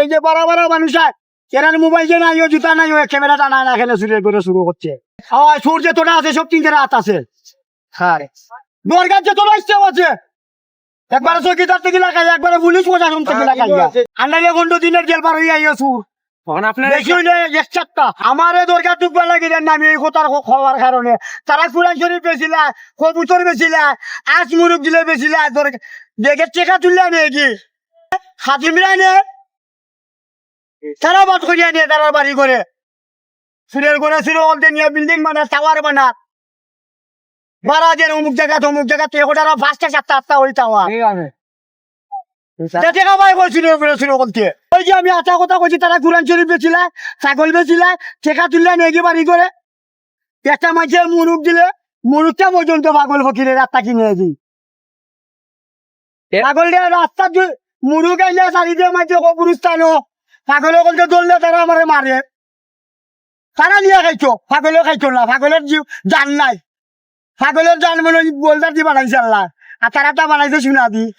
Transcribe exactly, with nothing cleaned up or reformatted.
এই যে বারা বারা মানুষ আয়, এরার মোবাইল যে নাই, ও জুতা নাই, ও ক্যামেরা টানায় না, এখানে চুরের ঘরে চুরু করছে। ওই চুর যে তোরা আছে, সব তিন জনের হাত আছে। হ্যাঁ। দরগার যে তোরা ইচ্ছা আছে, একবারে চৌকিদার থেকে লাগাই, একবারে পুলিশ প্রশাসন থেকে লাগাই। আন্ডালে পনেরো দিনের জেল পার হইয়া আইয়া চুর। তখন আপনার বেশি হইলে এক চারটা। আমারে দরগার ঢুকবার লাগি দেন না, আমি এই কথার খ-, খবর কারণে। তারা কোরআন শরীফ বেচিলা, কবুতর বেচিলা, আজ মুরুগ দিলে বেচিলা, দরগা-, বেগের টেকা তুললে আমি এগি। খাদিমরা নে, তারা বাদ করিয়া নিয়ে তারা বাড়ি করে। চুরের ঘরে চুরে বলতে নিয়ে বিল্ডিং বানা, টাওয়ার বানা। বারা যে অমুক জায়গা, তমুক জায়গা, তে ওটা পাঁচটা, সাতটা, আটটা ওই টাওয়ার। ঠিক আছে। তে টেকা পাই কই চুরের ঘরে চুরে বলতে? ওই যে আমি আচ্ছা কথা কইছি, তারা কোরআন শরীফ বেচিলা, ছাগল বেচিলা, টেকা তুললে নিয়ে গিয়ে বাড়ি করে। একটা মাঝে মুরুগ দিলে, মুরুগটা পর্যন্ত পাগল ফকিরের রাস্তা কিনে দিই। এ- পাগল দিয়ে রাস্তা দু-, মুরুগ আইলে চারি দিয়ে মাঝে কবরস্থানও। পাগল বলতে ধরলে তারা আমারে মারে। তারা নিয়ে খাইতো, পাগলে খাইতো না, পাগলের জিউ জান নাই। পাগলের জান মনে হয় বোল্ডার দিয়ে বানাইছে আল্লাহ। আর তারা তা বানাইছে সোনা দি।